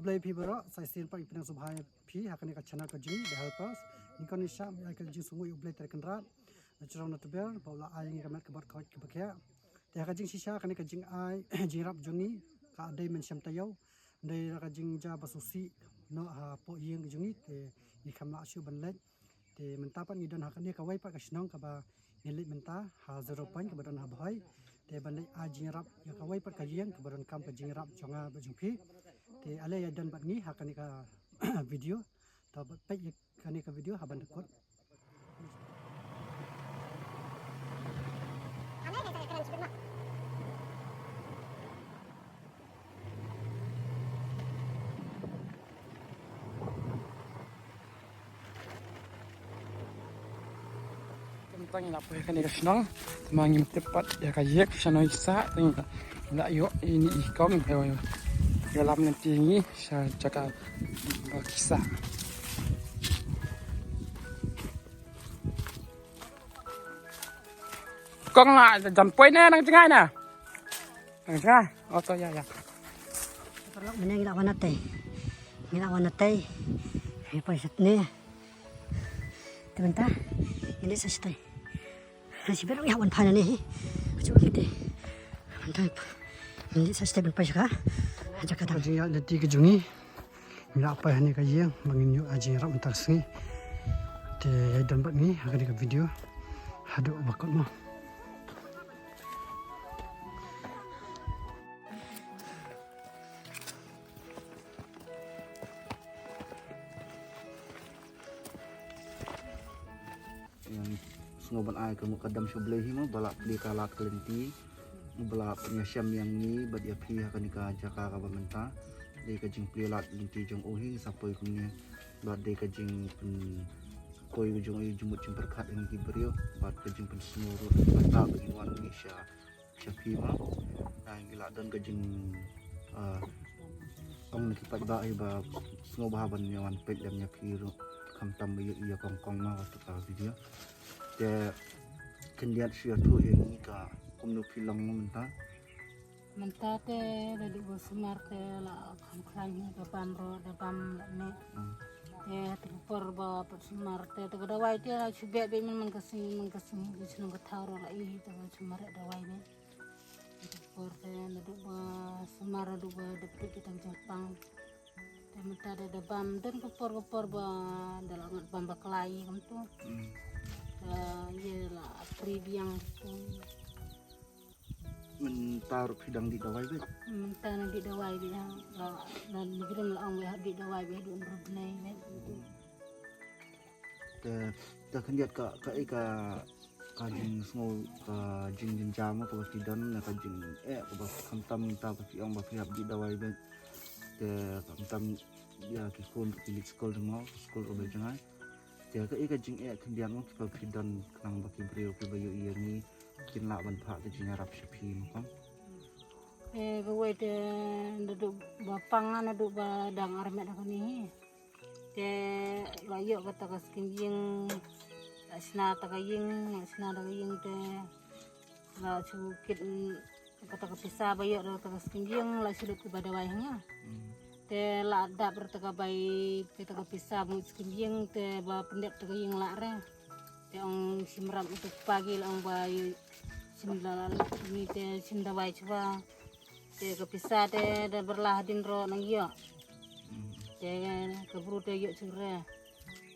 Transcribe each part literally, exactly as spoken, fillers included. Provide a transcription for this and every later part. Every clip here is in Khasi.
Khublei phi baroh, sa shisien pat ngi pdiang sngewbha ïa phi ha kane ka channel ka jong ngi The Helpers. Ngi khublei shibun ïa ka jingsngew U Blei Trai Kynrad na jrong na tber ba u la ai ngi ka met ka bor ka koit kaba khiah. Te ha ka jingshisha kane ka jingai jingïarap jong ngi ka dei mynshem taïew, dei da ka jingjia ba sngewsih noh hapoh ïing jong ngi, te ngi khlem lah shuh ban leit. Te mynta pat ngi don ha kane kawei pat ka shnong kaba ngi leit mynta ha Zero Point kaba don ha Bhoi. Te ban leit ai jingïarap ïa kawei pat ka ïing kaba donkam ka jingïarap jong nga bad jong phi. Te ale ïa don bad ngi ha kane ka video. To bad peit ïa kane ka video ha ban da kut. Tang ïa la poi kane ka shnong. Te ma ngim tip pat ïa ka ïing shano i sah, tang ïa la ïoh ïa ini i kong ïa ïalam lynti ngi sha jaka ba ki sah. Kong la jan poi na nang jngai na. Nang jngai. Oh to ïa ïa. Paralok mynne ngi la wan na tei. Ngi la wan na tei. Ngi poi sha tne. Te mynta ngi leit sa shatei. Ha shi bero ïa wan pha na ne hi. Ka chu ki te. Mynta ngi leit sa shatei ban poi sha ka jaka dang. Ka jingïaid lynti ka jong ngi. Ngi la poi ha ne ka ïing ba ngin ïoh ai jingïarap mynta ka sngi. Te ïa don bad ngi ha kane ka video. Haduh ba kut mo. Ïa, sngew ban ai ka nguh ka dam sha U Blei hi mo ba la plie ka lad ka lynti, ba la pynïashem ïa ngi bad ïa phi ha kane ka jaka kaba mynta. Dei ka jingplie lad lynti jong u hi sa poi kumne. Bad dei ka jingpynpoi ka jong u jingmut jingpyrkhat ïa ngi ki briew bad ka jingpynsngew ruh kata ba ngi wan ngi sha sha phi ma. Ngi la don ka jing, ah, ong na ki paidbah hi ba sngewbha ban ïa wan peit lem ïa phi ruh. Khamtam ba ïoh ïa kong kong ma ka tu ka video. Te khyndiat shu ïathuh ïa ngi ka kumno phi long mynta. Mynta te da dei ba sumar te la kham khlaiñ hi da bam ruh da bam la ne. Hmm. Te te por ba pat sumar te te ka dawai te la shu beh beh man man ka sngi man ka sngi ka shnong ka thaw ruh la i te ka sumar dawai ne. Por te naduh ba sumar naduh ba dep peit kita ka jingpang. Te mynta da da bam don ka por ka por ba da la ngat bam bakla i kumtu. Hmm. Da ïa la pri biang tu. Mynta ruh phi dang dih dawai beit? Mynta nang dih dawai beit ha. La la ngi la ong beit ha dih dawai beit ha dih ruh bnai beit. Te, te khyndiat ka, ka, ka, ka jingsngew, ka jingjynjar mo kaba phi don, ne ka jingeh, kaba khamtam mynta ba phi ong ba phi hap dih dawai beit. Te khamtam ïa ki khun ki leit skul mo, skul ruh ba jngai. Te ka, ka jingeh khyndiat mo kiba phi don khnang ba ki briew kiba ïohi ïa ngi kin lah ban phah ka jingïarap sha phi mo kam. Te kawei te naduh ba pang naduh ba dang armet ha kane hi. Te la ïoh kata ka skim ïing, la shna ta ka ïing, la shna ta ka ïing te la shu kit, mm, kata ka pisa ba ïoh da kata ka skim ïing, la shu lut kaba dawai ha nga. Hmm. Te la dap ra ta ka bai, kata ka pisa ba ngut skim ïing, te ba pyndep ta ka ïing la re. Te ong shim ram u tu pagi la ong ba ïoh shim la la ni te shim dawai shuwa. Te ka pisa te da barla hadien ruh nang ïoh. Te ka bru te ïoh sure.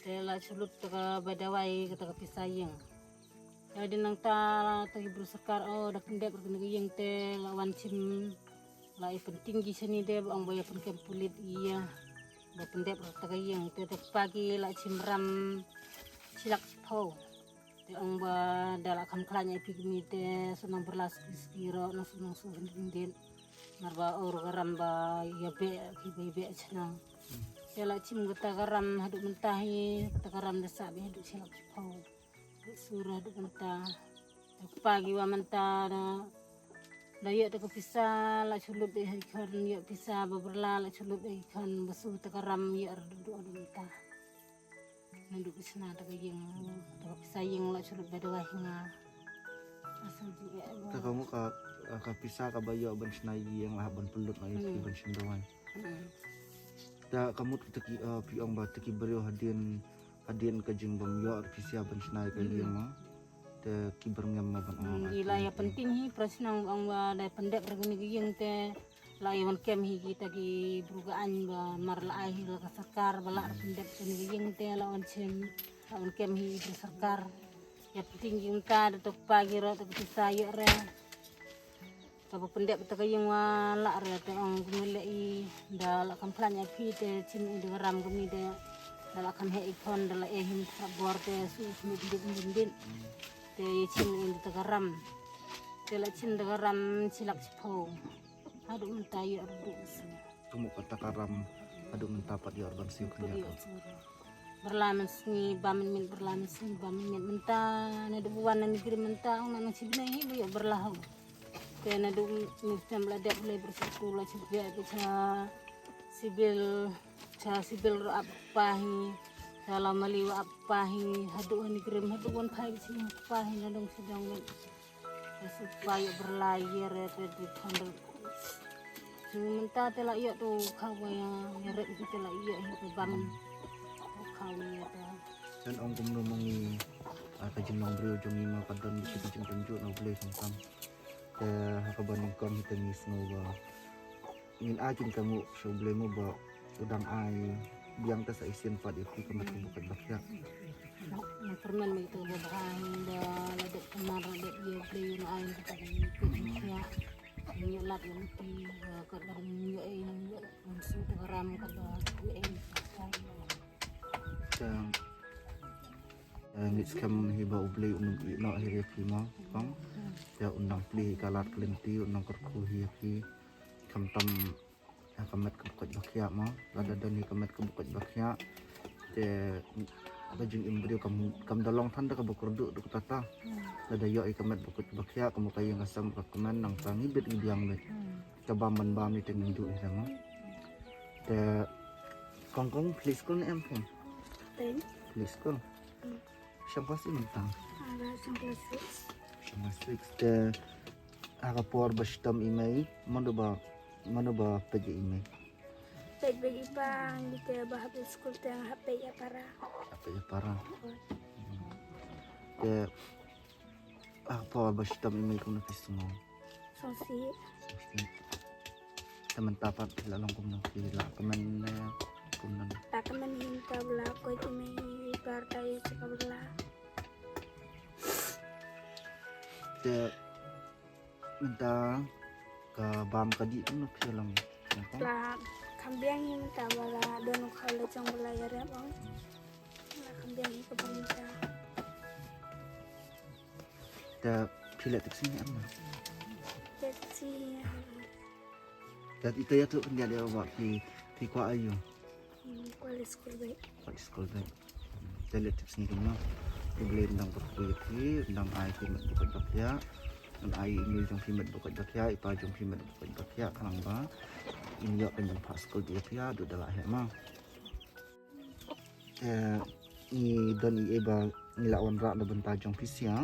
Te la shu lut ta ka ba dawai kata ka pisa ïing. Te hadien nangta ta ki bru sorkar o da pyndep kata ka ïing te la wan shim la i pynting ki shane te ba ong ba ïa pynkem pulit ïa ba pyndep kata ka ïing te te pagi la shim ram shilak shiphew. Te ong ba da la kham khlaiñ ïa phi kmie te shu nang barla ski ski ruh nang shu nang shu hynriew ringgit. Namar ba ur ka ram ba ïa beh ki ba ïa beh shnong. Te la shim kata ka ram haduh mynta hi, kata ka ram da sah beh haduh shilak shiphew. Haduh sur haduh mynta. Te pagi wa mynta da da ïoh te ka pisa la shu lut ïa ki khon ïoh pisa ba barla la shu lut ïa ki khon ba shu te ka ram ïoh haduh haduh mynta. Naduh ba shna ta ka ïing, ta ka pisa ïing la shu lut ba dawai ha nga. Asal ji eh. Ta ka mo ka, ka pisa kaba ïoh ban shna ïing la ban pynlut la ïa ki ban shim dawai. Hmm. Te ka mut kita ki, eh, phi ong ba kita ki briew hadien, hadien ka jingbym ïoh phi sha ban shna ïa ka ïing ma. Te ki byrngem ma ban ong. Hmm, ïa la ïa pynting hi para shnong ong ba da pyndep ra kane ka ïing te la ïa wan kem hi kita ki bru ka aiñ ba mar la ai hi la ka sorkar ba la pyndep kane ka ïing te la wan shim la wan kem hi i sorkar. Ïa pynting ki mynta da to pa ki ro to ki sa ïa re. Kaba pyndep ta ka ïing wa lah re te ong kumne leh i da lah kam plan ïa phi te chim i da ka ram kami te da lah kam heh i phon da lah eh him trap bor te su i khmih bit bit bit. Te i chim i da ka ram. Te lah chim da ka ram chilak chipho. Haduh mynta ïoh ruh si. Kumno kata ka ram haduh mynta pat ïoh ban siew khyndiat. Byrla mynsngi ba mynmiet, byrla mynsngi ba mynmiet mynta. Naduh ba wan na Nongkrim mynta ong na nang chibnai hi ba ïoh byrla ho. Te naduh mynsngi ba la dep lei byrsa tu la chibnai ba cha sibil, cha sibil ro ap pa hi. Cha la mali wa ap pa hi haduh Nongkrim haduh wan phai ba chi pa hi na dong sidang met. Ka su pa ïoh byrla ïa re re di thon re. Su mynta te la ïoh tu khaw wa ïa ïa re di te la ïoh hi te bam. Khaw ïa te. Jan ong kumno ma ngi, ah, ka jinglong briew jong ngi ma ka don ki jingtynjuh na U Blei khamtam. Te ha kaba nyngkong hi te ngi sngew ba ngin ai kin ka nguh sha U Blei mo ba u dang ai biang te sa isien pat ïa phi ka met ka bukaid ba khiah. Nga pyrmen ba ito ba bha hi ba la dep kumar la dep ïa U Blei un ai ka bukaid ba khiah. Ngi lap ïa mti ba ka dang ïa ei ïa un su te ka ram ka ba ïa ei. Te, eh, ngi skhem hi ba U Blei un ïeh noh hi ïa phi mo kong. Te un dang plie hi ka lad ka lynti un dang kyrkhu hi ïa phi. Khamtam ha ka met ka bukaid ba khiah mo. Lada don hi ka met ka bukaid ba khiah. Te ka jingim briew kam, kam da long than da kaba kyrduh da kata ta. Lada ïoh hi ka met bukaid ba khiah, ka mut ka ïing ka sem ka kmen nangta ngi bit ngi biang bit. Te bam ban bam hi te ngin duh hi te mo. Te kong kong phi leit skul ne em kong? Phi leit skul. Shang klas i mynta? Nga shang klas six. Shang klas six. Te ha ka por ba shitom i mei, mano ba, mano ba peit ïa i mei? Peit ba i pa ngi te ba hap skul te nga hap peit ïa para. Hap peit ïa para. Te ha ka por ba shitom i mei kumno phi sngew? Sngewsih. Sngewsih. Te mynta pat phi la long kumno, phi la kmen ne kumno? La kmen hi mynta ba la koit i mei i par ta ïa ka ba la. Te mynta ka bam ka dih kumno phi long? La kham biang hi mynta ba la don u khaw la jong ba la ïarep ong. La kham biang hi ka bam mynta. Te phi leh tipsngi ne em na? Leh tipsngi. Te ita ïathuh khyndiat ïa ba phi, phi kwah aiu? Hmm, kwah leit skul beit. Kwah leit skul beit. Te leh tipsngi kumno? U Blei un dang kyrkhu ïa phi, un dang ai phi met bukaid ba khiah. Un ai i mei jong phi met bukaid ba khiah, i pa jong phi met bukaid ba khiah khnang ba in ïoh kan ïa phah skul ïa phi haduh da lah heh ma. Te ngi don i ei ba ngi la wanrah na bynta jong phi sha.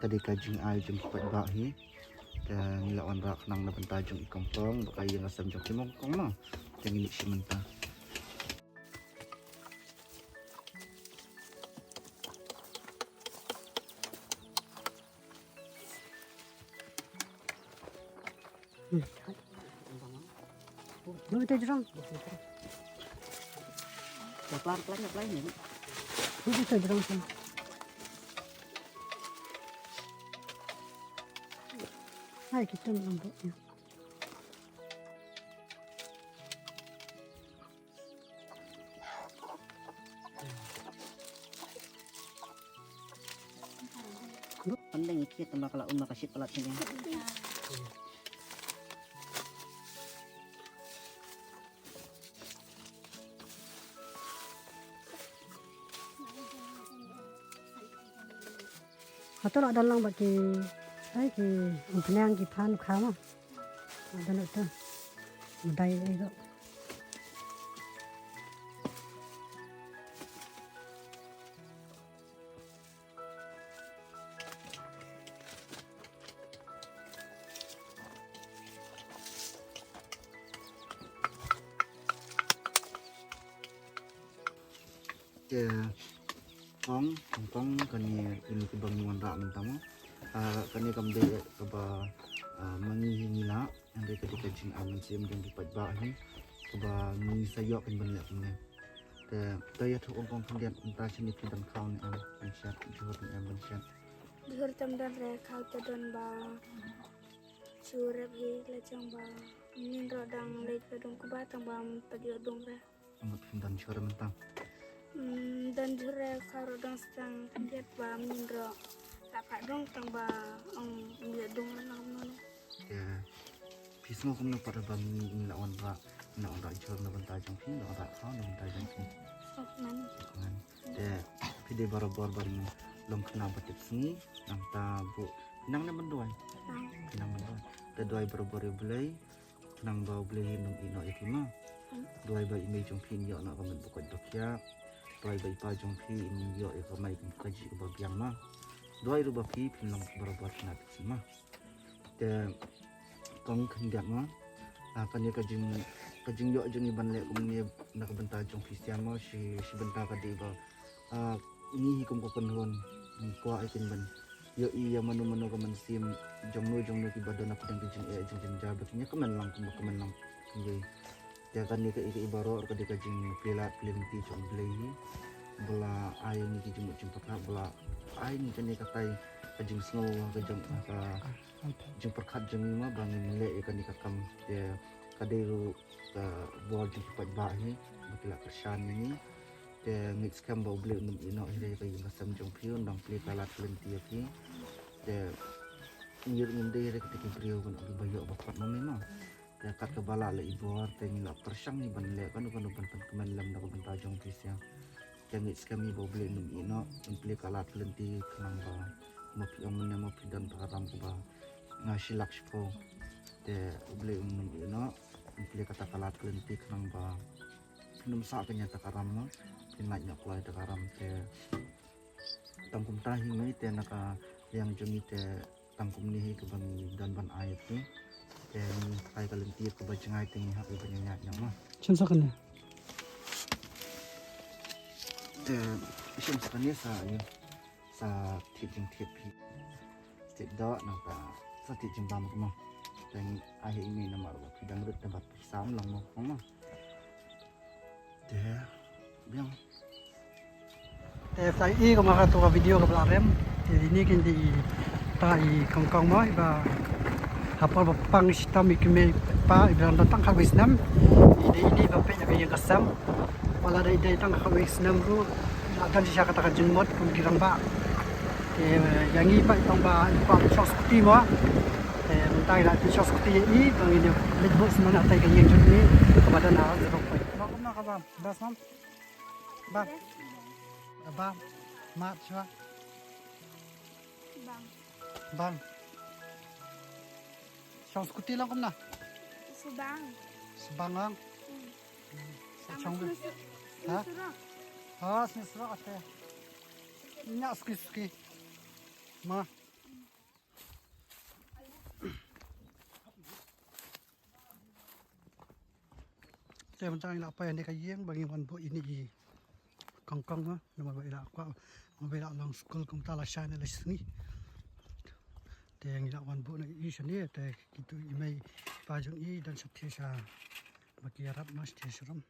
Te dei ka jingai jong ki paidbah hi. Te ngi la wanrah khnang na bynta jong i kong kong ba ka ïing ka sem jong phi mo kong ma. Te ngi leit shim mynta. Lut ïa jrong. Lut ïa jrong. Hai, kita nampak ya. Pandang iki tama kala uma kasit palat sini. Hato la don lang ba ki, ai ki, umphniang ki phan kha ma. La don to. Dai ai go. Te kong, kong, kong, kane ine kiba ngi wanrah mynta mo. Ah, kane kam dei kaba, ah, ma ngi hi ngi lah, hynrei ka dei ka jingai mynsiem jong ki paidbah hi kaba ngi sa ïoh kan ban leh kumne. Te to ïathuh kong, kong khyndiat mynta shane phi ban khaw ne em ban shet, jhur ne em ban shet. Jhur tam don re, khaw te don ba shu rep hi, la jong ba nin ro dang leit ba dum kuba tang ba ym pat ïoh dum re. Ngut phin don shuwa mynta. Hmm, don jhur re, khaw ruh dang stang khyndiat ba min ruh la phah dong tang ba ong ym ïoh dong na kumno. Ya. Phi sngew kumno pat ba ngi, ngi la wanrah, ngi la wanrah jhur na bynta jong phi, la wanrah khaw na bynta jong phi. Sngewkmen. Sngewkmen. Te phi dei barabor ban long khynnah ba tip sngi, nangta buh nang ne ban duwai. Nang. Nang ban duwai. Te duwai barabor ïa U Blei. Khnang ba U Blei un ym ïehnoh ïa phi ma. Duwai ba i mei jong phi in ïoh noh ka met ba koit ba khiah. Duwai ba i pa jong phi in ïoh ïa ka kamai kum ka jingkyrpad biang ma. Duwai ruh ba phi phin long barabor khynnah tip sngi ma. Te kong khyndiat ma. Ah, kane ka jing, ka jingïoh jong ngi ban leh kumne na ka bynta jong phi sha ma, shi, shi bynta ka dei ba Ah, ngi hi kum ka kynhun, ngi kwah ïa kin ban ïohi ïa mano mano ka mynsiem jong no jong no kiba don hapdeng ka jingeh jingjynjar ba kin ïa kmen lang kumba kmen lang kiwei. Te kane ka i, ka i baroh ka dei ka jingplie lad plie lynti jong U Blei hi. Ba la ai ngi ki jingmut jingpyrkhat, ba la ai ngi kane katai ka jingsngew ka jong ka jingpyrkhat jong ngi ma ba ngin leh ïa kane ka kam. Te ka dei ruh ka bor jong ki paidbah hi ba ki la kyrshan ïa ngi. Te ngeit skhem ba U Blei un ym ïehnoh hi ïa ka ïing ka sem jong phi, un dang plie ka lad ka lynti ïa phi. Te ngi ruh ngim dei re kita ki briew ban ong kiba ïoh ba khot ma me ma. Te kat kaba lah la i bor te ngi la pyrshang ngi ban leh kano kano ban pynkmen lem na ka bynta jong phi sha. Te ngeit skhem ngi ba U Blei un ym ïehnoh, un plie ka lad ka lynti khnang ba ma phi ong mynne ma phi don ta ka ram kaba nga shi lak shiphew. Te U Blei un ym ïehnoh, un plie kata ka lad ka lynti khnang ba phin ym sah kane ta ka ram ma, phin lait noh kloi ta ka ram. Te tang kumta hi mei, te na ka liang jong ngi te tang kumne hi kaba ngi don ban ai ïa phi. Te ngi ai ka lynti kaba jngai te ngi hap ban ïaid noh ma. Shen sa kane? Te shen sa kane sa ïa sa thied jingthied phi. Thied doh nangta sa thied jingbam kumno. Te ngi ai ïa i mei namar ba phi dang rit te bad phi sam lang mo kumno. Te biang. Te sa i kumno ka to ka video kaba la rem. Te ini kin dei ta i kong kong mo iba ha por ba pang shitom i kmie pa iba don tang khatwei snem. I dei ini ba peit ïa ka ïing ka sem. Ba la dei dei tang khatwei snem ruh la don shisha kata ka jingmut kum ki rangbah. Te ïa ngi pat tang ba i kwah ban shong skuti mo. Te mynta i la shong skuti ïa i tang i dei leit buh snem na tai ka ïing jong i kaba don ha zero point. Ba kumno ka bam? Bas mam? Bam. Da bam. Mat shuwa. Bang. Bang. Shong skuti long kumno? Subang. Subang long. Hmm. Sa chong. Sni su-, sni surok. Ha, sni surok ate. Nya suki suki. Ma. Te mynta ngi la poi hynne ka ïing ba ngi wan buh ine i kongkong ma, namar ba i la kwah, ba i la long skul kumta la shai ne la sngi. Te ngi la wan buh ne i shane te kitu i mei pa jong i don sha thie sha ba ki ïarap ma sha thie sha rum.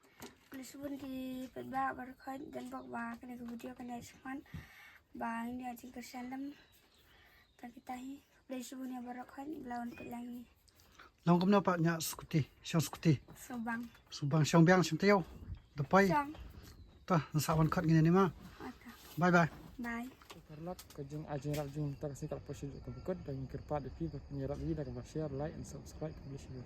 Khublei shibun ki paidbah baroh khoit, don bok ba kane ka video kan ïa sngewbha ba ngin ïa jingkyrshan lem. Tang kita hi. Khublei shibun ïa baroh khoit ba la wan peit lang hi. Long kumno pat nya skuti, shong skuti. Subang. Subang shong biang shong taïew. Da poi. Shong. Ta, sa wan khot ngin ïa ni ma. Ata. Bye bye. Bye. Paralok, ka jing, ah, jingrap jong ngi mynta ka sngi ka la poi sha juk ka ba kut, ba ngin kyrpad ïa phi ba phin ïarap ïa ngi da kaba share, like and subscribe. Khublei shibun.